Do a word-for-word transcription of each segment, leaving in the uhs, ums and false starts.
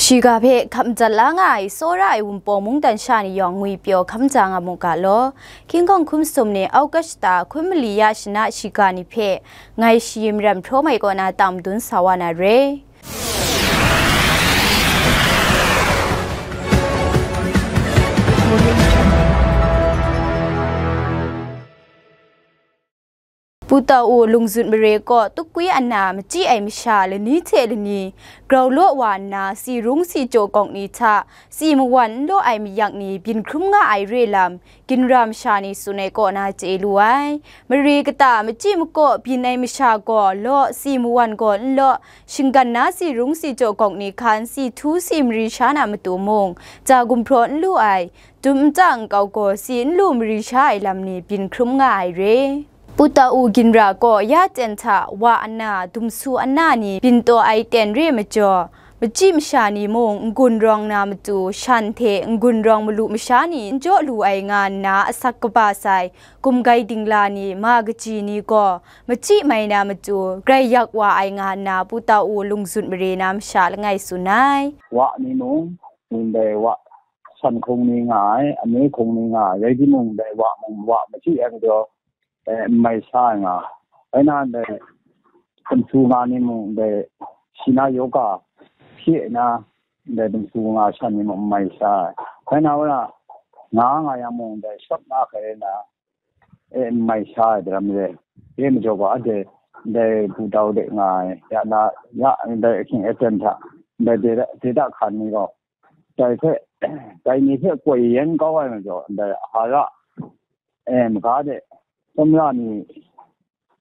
Shiga hpe hkap madat la nga ai tsawra ai Wunpawng mungdan sha ni yawng ngwi pyaw hkam ja nga mu ga law. Hkying hkawng hkum sum ni August ta hkun mali ya shana shiga ni hpe ngai Shayim Ram hpraw mai kaw na tang madun sa wa na re. Pu Tau U lungzut mare kaw tukwi ana machyi ai masha lani hte lani grau law wa nna, si rung si jaw gawk ni hta si mawan n law ai mayak ni byin hkrum nga ai re lam, ginra masha ni tsun ai kaw na chye lu ai. Mare kata machyi makaw byin ai masha gaw law, si mawan gaw n law, shinggan na si rung si jaw gawk ni hkan si htu si mari sha na matu mung, ja gumhpraw n lu ai, dum nta nkau gaw si n lu mari sha ai lam ni byin hkrum nga ai re. Pu Tau U ginra gaw ya ten hta wa ana, dumsu ana ni byin taw ai ten re majaw, machyi masha ni mung n-gun rawng na matu, shan hte n-gun rawng malu masha ni n jaw lu ai nga nna asak kaba sai, gumgai dingla ni, ma kaji ni gaw machyi mai na matu, grai yak wa ai nga nna Pu Tau U lungzut mare na masha langai tsun ai. Wa ni mung, ndai wa san hkung ni nga ai, ame hkung ni nga ai, rai timung, ndai wa mung, wa machyi ai majaw, eh, n mai sa ai nga ai. Rai nna, ndai dumsu nga ni mung, ndai shi na yoga hpye na, ndai dumsu nga shan ni mung n mai sa ai. Rai nna, wora nga nga yang mung, ndai shawt nga hkrai na, e, n mai sa ai daram re. Dai majaw gaw, anhte ndai Pu Tau U de nga ai, ya na, ya ndai ahkying aten hta, ndai dai, dai hta hkan ni gaw, dai hpe, dai ni hpe koi yen kau ai majaw, ndai hara, e, maga de, tsawmra ni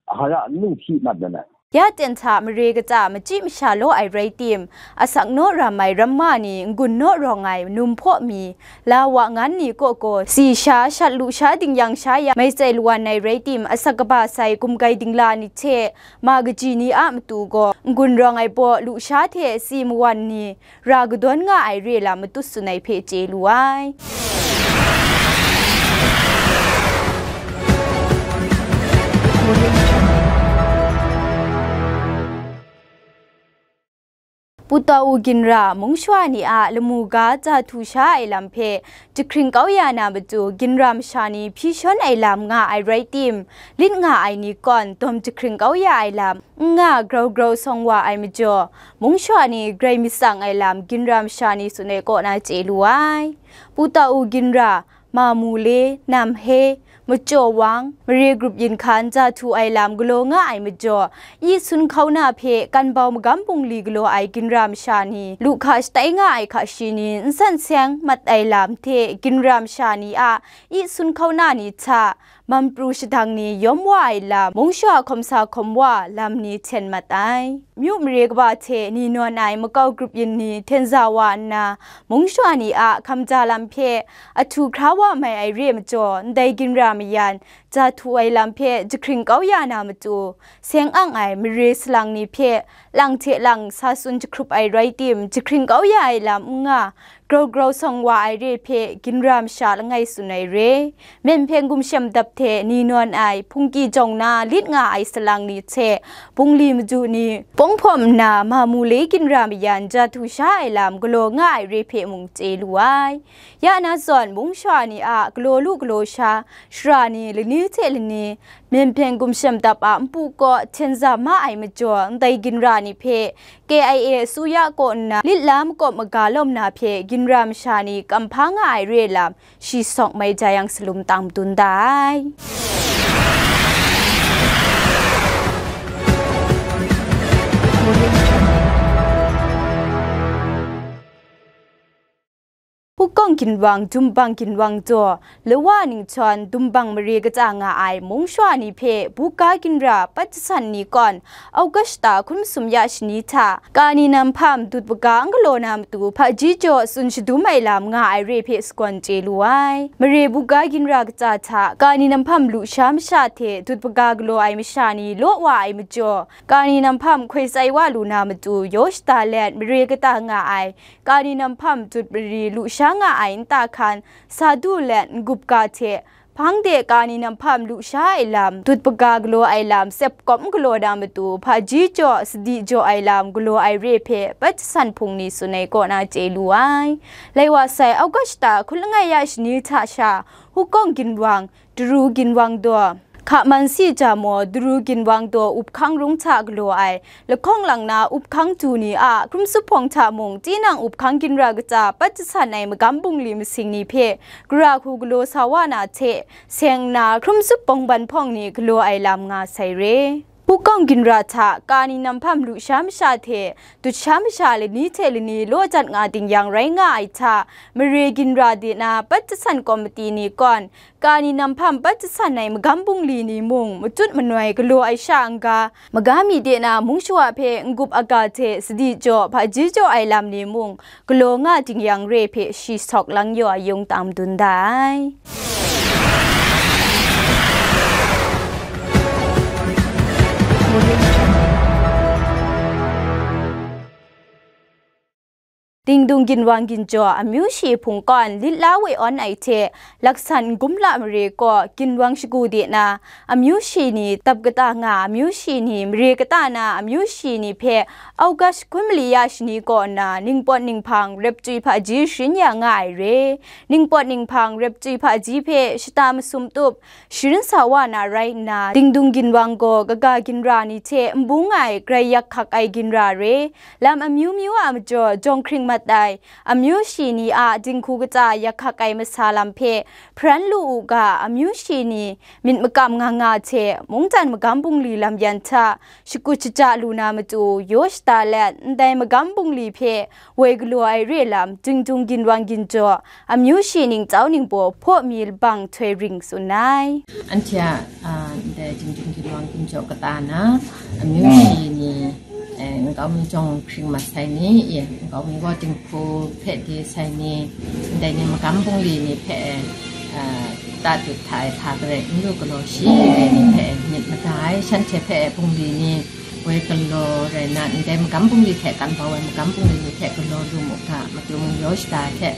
hara n lu hpyi mat dan ai. Ya ten hta mare kata machyi masha law ai rai tim, asak naw ram ai ramma ni n-gun naw rawng ai num hpaw mi, la wa ngan ni kaw gaw, si sha, shat lu sha, ding yang sha ya, mai tsai lu wan ai rai tim, asak kaba sai gumgai dingla ni hte ma kaji ni a matu gaw, n-gun rawng ai baw lu sha hte si mawan ni ra kadawn nga ai re lam matut tsun ai hpe chye lu ai. Pu Tau U ginra, mungshawa ni a lamu ga ja htu sha ai lam hpe jahkring kau ya na matu, ginra masha ni hpyi shawn ai lam nga ai rai tim, lit nga ai ni kawn dawm jahkring kau ya ai lam n nga, grau grau sawng wa ai majaw, mungshawa ni grai myit tsang ai lam ginra masha ni tsun ai kaw na chye lu ai. Pu Tau U ginra, ma mu le, nam he, majaw wang, mare grup yin hkan ja htu ai lam galaw nga ai majaw, i sun hkau na hpe kan bau magam bungli galaw ai ginra masha ni, lu hka shatai nga ai hka shi ni, nsan seng mat ai lam hte ginra masha ni a i sun hkau na ni hta, man pru shadang ni yawm wa ai lam, mungshawa hkawm sa hkawm wa lam ni hten mat ai. Myu mare kaba hte ni nawn ai makau grup yin ni hten za wa nna, mungshawa ni a hkam ja lam hpe ahtu hkra wa mai ai re majaw, ndai ginra mayan, ja htu ai lam hpe jahkring kau ya na matu, seng ang ai mare salang ni hpe lang hte lang sa tsun jahkrup ai rai tim, jahkring kau ya ai lam n nga, grau grau sawng wa ai re hpe ginra masha langai tsun ai re. Myen hpyen gumshem dap hte ni nawn ai, hpungki jawng na lit nga ai salang ni hte, bungli madu ni, pawng hpawm nna, ma mu le ginra mayan ja htu sha ai lam galaw nga ai re hpe mung chye lu ai. Ya na zawn, mungshawa ni a galaw lu galaw sha, shara ni lani hte lani, myen hpyen gumshem dap a npu kaw hten za ma ai majaw, ndai ginra ni hpe K I A asuya kaw nna lit la makawp maga lawm na hpe ginra masha ni kamhpa nga ai re lam, shi sawk mai ja yang salum tang madun da ai. Hukawng ginwang, Dumbang ginwang jaw, Lawa ningchyawn, Dumbang mare kata nga ai mungshawa ni hpe buga ginra pat jasan ni kawn, Augusta hkun masum ya shani hta, kani nam hpam dut baga n galaw na matu hpaji jaw tsun shadum ai lam nga ai re hpe sagawn chye lu ai. Mare buga ginra kata hta, kani nam hpam lusha masha hte dut baga galaw ai masha ni law wa ai majaw, kani nam hpam hkoi tsai wa lu na matu yaw shada let mare kata nga ai, kani nam hpam dut mari lusha nga ai nta hkan sa du let n-gup ga hte hpang de ka ni namhpam lu sha ai lam, dut paga galaw ai lam, sep kawm galaw na matu, hpaji jaw, sadi jaw ai lam galaw ai re hpe, Patjasan Hpung ni tsun ai kaw na chye lu ai. Lai wa sai, August shata hkun langai ya shani hta sha, Hukawng ginwang, Daru ginwang daw, Hkamansi Jamo, Daru ginwang daw up hkang rung hta galaw ai, lahkawng lang na up hkang du ni a hkrum zuphpawng hta mung, tinang up hkang ginra katsa pat jasan ai magam bungli masing ni hpe, gara hku galaw sa wa na hte, seng nna hkrum zup bawngban hpawng ni galaw ai lam nga sai re. Hukawng ginra hta ka ni namhpam lu sha masha hte, dut sha masha lani hte lani law jat nga ding yang rai nga ai hta, mare ginra de na pat jasan komiti ni kawn, ka ni namhpam pat jasan ai magam bungli ni mung matut manoi galaw ai sha n-ga, maga mi de na mung shawa hpe n-gup aga hte sadi jaw, hpaji jaw ai lam ni mung galaw nga ding yang re hpe shi sawk lang yaw a yung tam dun da ai. Dingdung ginwang ginjaw amyu shi hpung kawn lit la we awn ai hte, laksan n-gum la mare kaw ginwang shagu de na, amyu shi ni tap kata nga, amyu shi ni mare kata na, amyu shi ni hpe August hkun mali ya shani kaw nna ningpawt ninghpang rep chyoi hpaji sharin ya nga ai re. Ningpawt ninghpang rep chyoi hpaji hpe shata masum tup, sharin sa wa na rai nna, dingdung ginwang gaw kaga ginra ni hte n bung ai grai yak hkak ai ginra re, lam amyu myu a majaw jawng hkring mat ai, amyu shi ni a dinghku kata yak hkak ai masa lam hpe hparan lu u ga, amyu shi ni myit makam nga nga hte, mungdan magam bungli lam yan hta, shakut shaja lu na matu, yaw shada let, ndai magam bungli hpe woi galaw ai re lam, dingdung ginwang ginjaw, amyu shi ningchyau ningbaw hpaw mi labang htoi ring tsun ai. Anhte a, a, ndai dingdung ginwang ginjaw kata na, amyu shi ni, eh, nkau mi jawng hkring mat sai ni, e, nkau mi gaw dinghku hpe de sai ni, ndai ni magam bungli ni hpe, eh, tatut hta e hpa garai n lu galaw shi, ndai ni hpe myit mada ai, shanhte hpe bungli ni woi galaw rai na, ndai magam bungli hte kan bau ai magam bungli ni hpe galaw lu mu ga, matu mung yaw shada hte,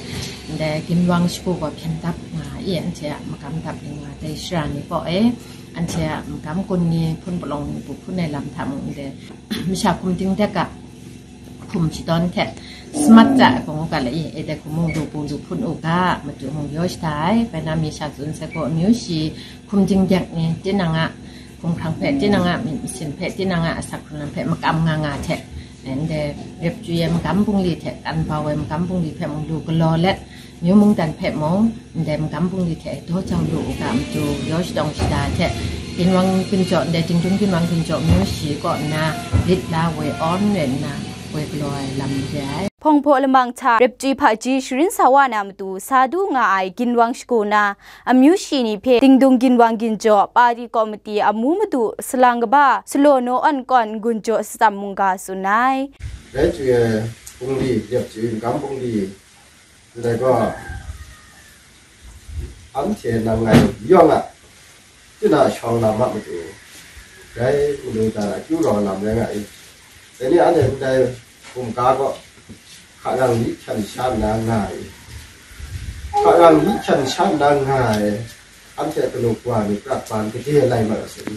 ndai ginwang shagu gaw hpyen dap nga i, anhte a magam dap ning nga dai shara ni kaw e, anhte a magam kun ni, hpun palawng ni, bu hpun ai lam hta mung ndai, masha hkum dingdek a hkum shadawn hte, samat ja ai hpung u ga lai i, e dai hkum mung lu bu lu hpun u ga, matu mung yaw shada ai, bai na mi sha tsun sai gaw, amyu shi hkum dingdek ni, tinang a hkumhkrang hpe, tinang a myit masin hpe, tinang a asak hkrung lam hpe makam nga nga hte, ndai rep chyoi ai magam bungli hte kan bau ai magam bungli hpe mung lu galaw let, myu mungdan hpe mung ndai magam bungli hte daw jau lu u ga, matu yaw shadawng shada hte, ginwang ginjaw, ndai dingdung ginwang ginjaw amyu shi kaw nna lit la woi awn rai nna, woi galaw ai lam re ai. Hpawng hpaw lamang hta rep chyoi hpaji sharin sa wa na matu, sa du nga ai ginwang shagu na, amyu shi ni hpe dingdung ginwang ginjaw, pari komiti amu madu salang kaba Sulaw Naw Awn kawn n-gun jaw shatsam mungga tsun ai. Rai chyoi ai bungli, rep chyoi magam bungli, ndai gaw, anhte nang ngai yawng a, tinang shawng lam a matu, grai manu dan akyu rawng lam rai nga i. Dai ni anhte ndai hkum ga gaw, hka yang li hkyan sha nna nga ai, hka yang li hkyan sha nna nga ai, anhte kanu kawa ni prat ban gade lai mat ai sa i.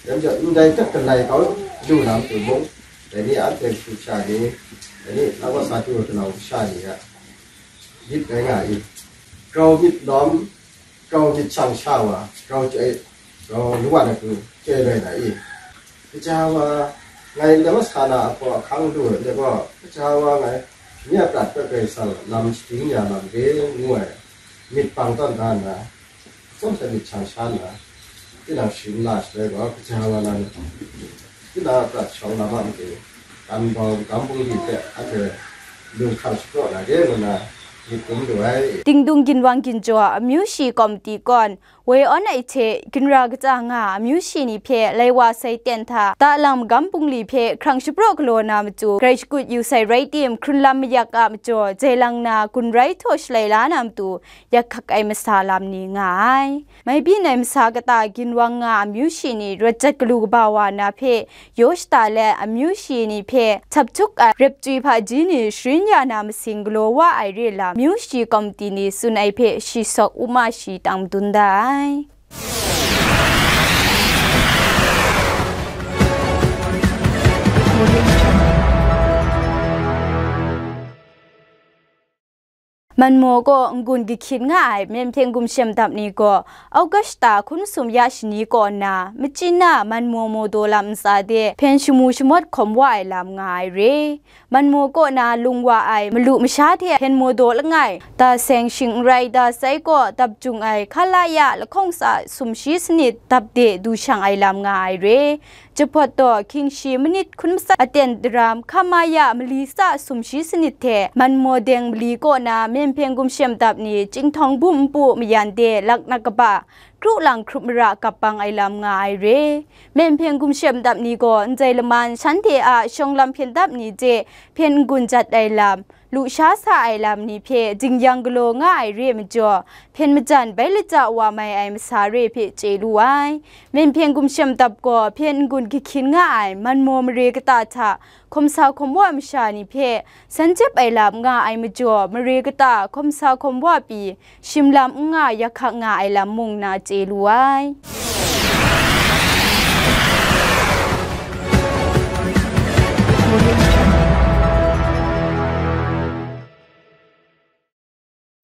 Yan jan, ndai hta galai kau lu na matu mung, dai ni anhte hku sha ni, dai ni lawa sa du ai galau sha ni a, myit rai nga i. Grau myit lawm, grau myit shang sha wa, grau chyoi, grau lungwan ai hku chyoi loi na i. Kaja wa, ngai lawa sa na a hpaw ahkang lu ai gaw, kaja wa ngai, nye a prat hpe Karai Kasang lam shagying ya lam re ngu ai, myit bang tawn da nna, atsawm hte myit shang sha nna, tinang sharin la shaloi gaw, kaja wa na ni, tinang a prat shawng lam a matu, kan bau magam bungli hte anhte lung hkrang shapraw na re ngu na, myit dum lu ai. Dingdung ginwang ginjaw amyu shi komiti kawn, woi awn ai hte, ginra kata nga amyu shi ni hpe lai wa sai ten hta, ta lang magam bungli hpe hkrang shapraw galaw na matu, grai shakut yu sai rai tim, hkrun lam mayak a majaw, jai lang na gun rai htaw shalai la na matu, yak hkak ai masa lam ni nga ai. Mai byin ai masa kata ginwang nga amyu shi ni rawt jat galu kaba wa na hpe yaw shada let, amyu shi ni hpe htap htuk ai rep chyoi hpaji ni sharin ya na masing galaw wa ai re lam, amyu shi komiti ni tsun ai hpe shi sawk u ma shi tang madun da ai. ai. Manmaw kaw n-gun kahkyin nga ai Myen Hpyen Gumshem Dap ni gaw, Augusta hkun masum ya shani kaw nna, machyin na Manmaw Mawdaw lam ntsa de hpyen shamu shamawt hkawm wa ai lam nga ai re. Manmaw kaw na lung wa ai malu masha hte hpyen mawdaw langai, Da Seng Shing n rai, Da Sai kaw dap jung ai Hkalaya lahkawng tsa sumshi sanit dap de du shang ai lam nga ai re. Jahpawt daw, Hkyingshi manit hkun matsat aten daram, Hkamaya mali tsa sumshi sanit hte Manmaw Deng mali kaw na Myen Hpyen Gumshem Dap ni Chyinghtaung Bum npu mayan de laknak kaba, kru lang hkrup mara kap bang ai lam nga ai re. Myen Hpyen Gumshem Dap ni gaw ndai laman shanhte a shawng lam hpyen dap ni hte hpyen n-gun jat ai lam, lusha sa ai lam ni hpe dingyang galaw nga ai re ai majaw, hpyen majan bai lata wa mai ai masa re hpe chye lu ai. Myen Hpyen Gumshem Dap gaw hpyen n-gun kahkyin nga ai Manmaw mare kata hta hkawm sa hkawm wa masha ni hpe san jep ai lam nga ai majaw, mare kata hkawm sa hkawm wa pyi, shim lam n nga yak hkak nga ai lam mung na chye lu ai.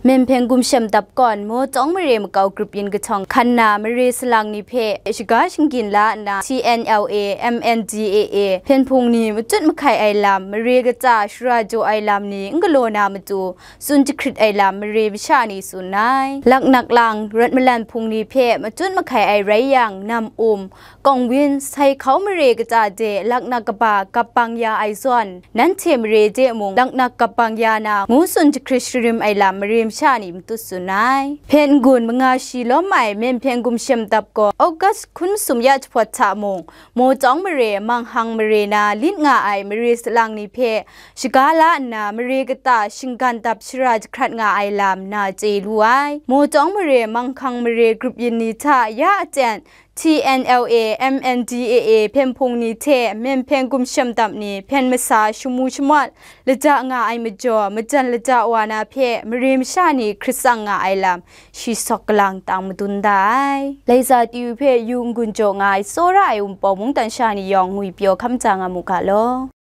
Myen Hpyen Gumshem Dap kawn Mawtawng mare makau grup yin kahtawng hkan na mare salang ni hpe shaga shinggyin la nna, T N L A, M N D A A hpyen hpung ni machut mahkai ai lam, mare kata shara jaw ai lam ni n galaw na matu, tsun jahkrit ai lam mare masha ni tsun ai. Laknak lang, rawt malan hpung ni hpe machut mahkai ai rai yang, Nam Um, Kawng Win, Sai Hkau mare kata de laknak kaba gap bang ya ai zawn, nanhte mare de mung laknak gap bang ya na, ngu tsun jahkrit sharim ai lam mare masha ni matut tsun ai. Hpyen n-gun manga shi lawm ai Myen Hpyen Gumshem Dap gaw August hkun masum ya jahpawt hta mung, Mawtawng mare, Manghang mare na lit nga ai mare salang ni hpe shaga la nna, mare kata shinggan dap shara jahkrat nga ai lam na chye lu ai. Mawtawng mare, Manghang mare grup yin ni hta ya aten, T N L A, M N D A A hpyen hpung ni hte Myen Hpyen Gumshem Dap ni hpyen masa shamu shamawt lata nga ai majaw, majan lata wa na hpe mare masha ni hkrit tsang nga ai lam shi sawk kalang tang madun da ai. Laiza T U hpe yu n-gun jaw nga ai tsawra ai wunpawng mungdan sha ni yawng ngwipyaw hkam ja nga mu ga law.